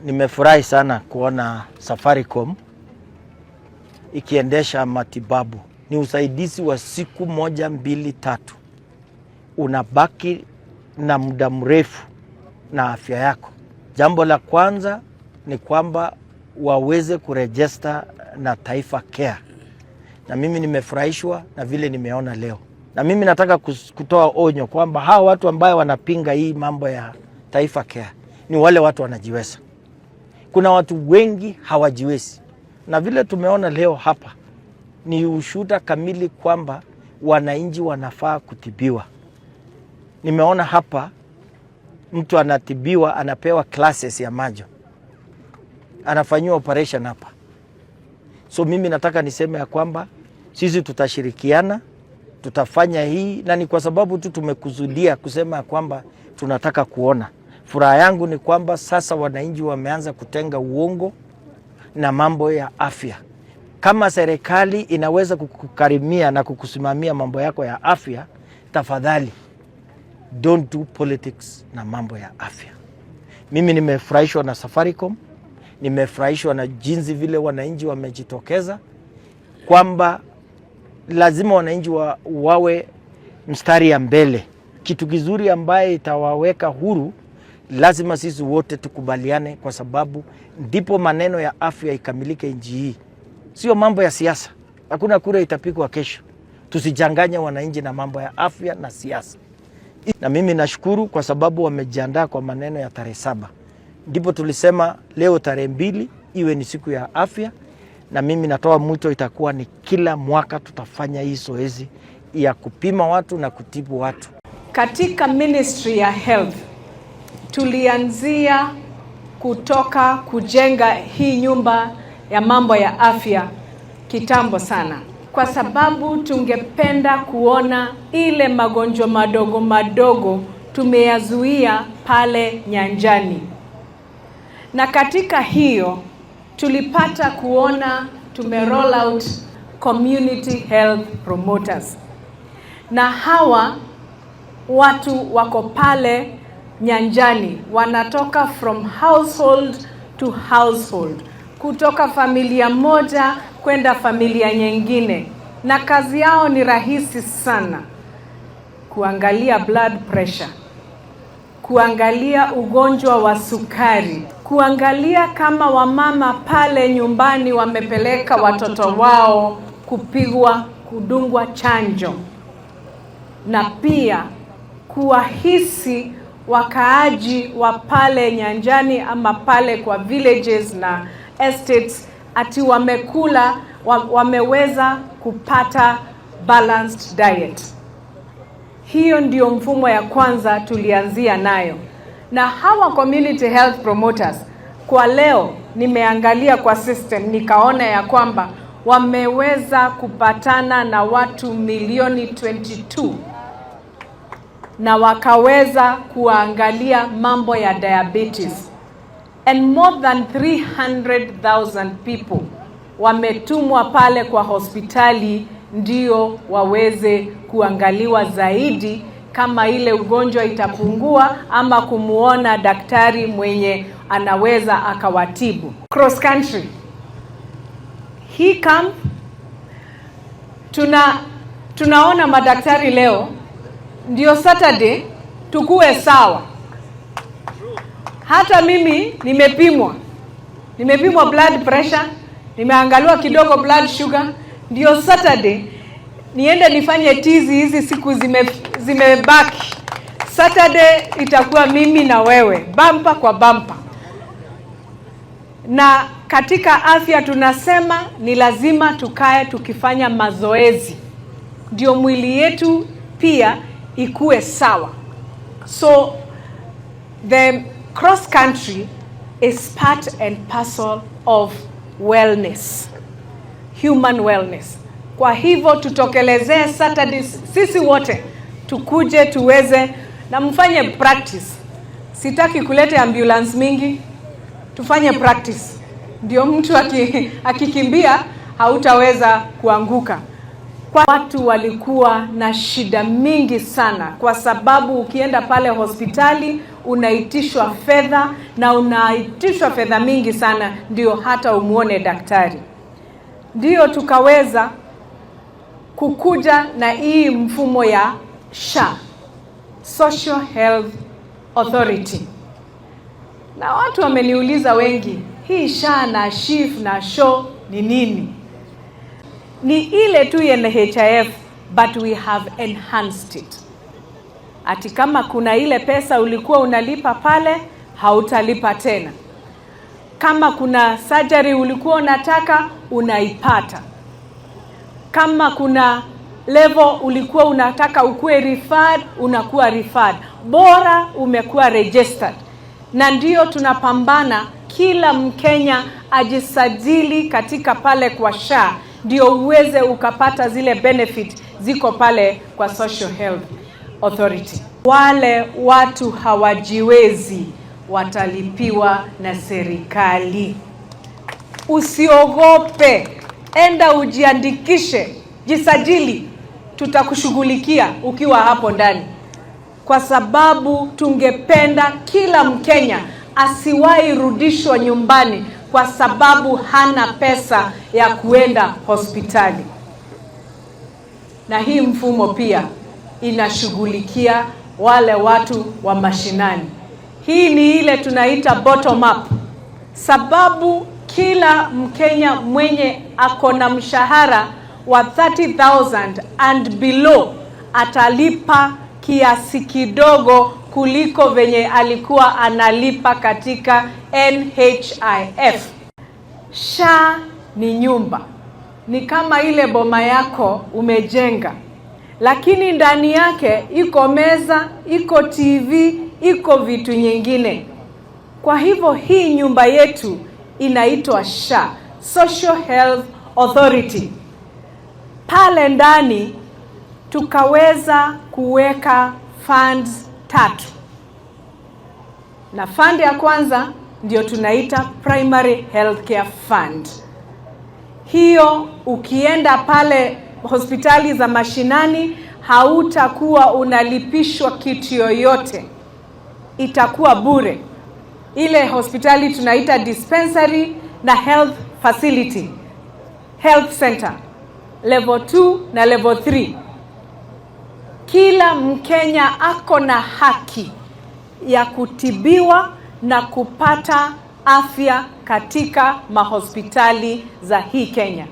Nimefurahi sana kuona Safaricom ikiendesha matibabu. Ni usaidizi wa siku moja, mbili, tatu, unabaki na muda mrefu na afya yako. Jambo la kwanza ni kwamba waweze kuregister na Taifa Care, na mimi nimefurahishwa na vile nimeona leo, na mimi nataka kutoa onyo kwamba hawa watu ambayo wanapinga hii mambo ya Taifa Care ni wale watu wanajiweza. Kuna watu wengi hawajiwezi, na vile tumeona leo hapa ni ushuhuda kamili kwamba wananchi wanafaa kutibiwa. Nimeona hapa mtu anatibiwa, anapewa glasses ya macho, anafanyiwa operation hapa. So mimi nataka niseme ya kwamba sisi tutashirikiana, tutafanya hii, na ni kwa sababu tu tumekusudia kusema ya kwamba tunataka kuona. Furaha yangu ni kwamba sasa wananchi wameanza kutenga uongo na mambo ya afya. Kama serikali inaweza kukukarimia na kukusimamia mambo yako ya afya, tafadhali don't do politics na mambo ya afya. Mimi nimefurahishwa na Safaricom, nimefurahishwa na jinsi vile wananchi wamejitokeza kwamba lazima wananchi wawe mstari ya mbele. Kitu kizuri ambaye itawaweka huru, lazima sisi wote tukubaliane, kwa sababu ndipo maneno ya afya ikamilike nchi hii, sio mambo ya siasa. Hakuna kura itapigwa kesho. Tusichanganye wananchi na mambo ya afya na siasa. Na mimi nashukuru kwa sababu wamejiandaa kwa maneno ya tarehe 7. Ndipo tulisema leo tarehe 2 iwe ni siku ya afya, na mimi natoa mwito, itakuwa ni kila mwaka tutafanya hii zoezi ya kupima watu na kutibu watu. Katika Ministry ya Health tulianzia kutoka kujenga hii nyumba ya mambo ya afya kitambo sana, kwa sababu tungependa kuona ile magonjwa madogo madogo tumeyazuia pale nyanjani. Na katika hiyo tulipata kuona tume roll out community health promoters, na hawa watu wako pale nyanjani, wanatoka from household to household, kutoka familia moja kwenda familia nyingine, na kazi yao ni rahisi sana: kuangalia blood pressure, kuangalia ugonjwa wa sukari, kuangalia kama wamama pale nyumbani wamepeleka watoto wao kupigwa, kudungwa chanjo, na pia kuwahisi wakaaji wa pale nyanjani ama pale kwa villages na estates ati wamekula, wameweza kupata balanced diet. Hiyo ndio mfumo ya kwanza tulianzia nayo, na hawa community health promoters kwa leo nimeangalia kwa system nikaona ya kwamba wameweza kupatana na watu milioni 22 na wakaweza kuangalia mambo ya diabetes, and more than 300,000 people wametumwa pale kwa hospitali ndio waweze kuangaliwa zaidi kama ile ugonjwa itapungua ama kumuona daktari mwenye anaweza akawatibu. Cross country hii camp tunaona madaktari leo ndio Saturday tukue sawa. Hata mimi nimepimwa, nimepimwa blood pressure, nimeangaliwa kidogo blood sugar, ndio Saturday niende nifanye tizi hizi siku zimebaki. Saturday itakuwa mimi na wewe bumper kwa bumper. Na katika afya tunasema ni lazima tukae tukifanya mazoezi ndio mwili yetu pia ikue sawa. So the cross country is part and parcel of wellness, human wellness. Kwa hivyo tutokelezee Saturday sisi wote tukuje tuweze na mfanye practice. Sitaki kuleta ambulance mingi, tufanye practice ndio mtu akikimbia hautaweza kuanguka. Kwa watu walikuwa na shida mingi sana, kwa sababu ukienda pale hospitali unaitishwa fedha na unaitishwa fedha mingi sana ndio hata umuone daktari. Ndio tukaweza kukuja na hii mfumo ya SHA, Social Health Authority. Na watu wameniuliza wengi, hii SHA na SHIF na SHO ni nini? Ni ile tu NHIF, but we have enhanced it. Ati kama kuna ile pesa ulikuwa unalipa pale, hautalipa tena. Kama kuna surgery ulikuwa unataka, unaipata. Kama kuna level ulikuwa unataka ukuwe referred, unakuwa referred. Bora umekuwa registered. Na ndio tunapambana kila Mkenya ajisajili katika pale kwa SHA, ndio uweze ukapata zile benefit ziko pale kwa Social Health Authority. Wale watu hawajiwezi watalipiwa na serikali. Usiogope, enda ujiandikishe, jisajili, tutakushughulikia ukiwa hapo ndani, kwa sababu tungependa kila Mkenya asiwahi rudishwa nyumbani kwa sababu hana pesa ya kuenda hospitali. Na hii mfumo pia inashughulikia wale watu wa mashinani. Hii ni ile tunaita bottom up, sababu kila Mkenya mwenye ako na mshahara wa 30,000 and below atalipa kiasi kidogo kuliko venye alikuwa analipa katika NHIF. SHA ni nyumba, ni kama ile boma yako umejenga, lakini ndani yake iko meza, iko TV, iko vitu nyingine. Kwa hivyo hii nyumba yetu inaitwa SHA, Social Health Authority. Pale ndani tukaweza kuweka funds tatu, na fund ya kwanza ndio tunaita Primary Healthcare Fund. Hiyo ukienda pale hospitali za mashinani hautakuwa unalipishwa kitu yoyote, itakuwa bure. Ile hospitali tunaita dispensary na health facility, health center level 2 na level 3. Kila Mkenya ako na haki ya kutibiwa na kupata afya katika mahospitali za hii Kenya.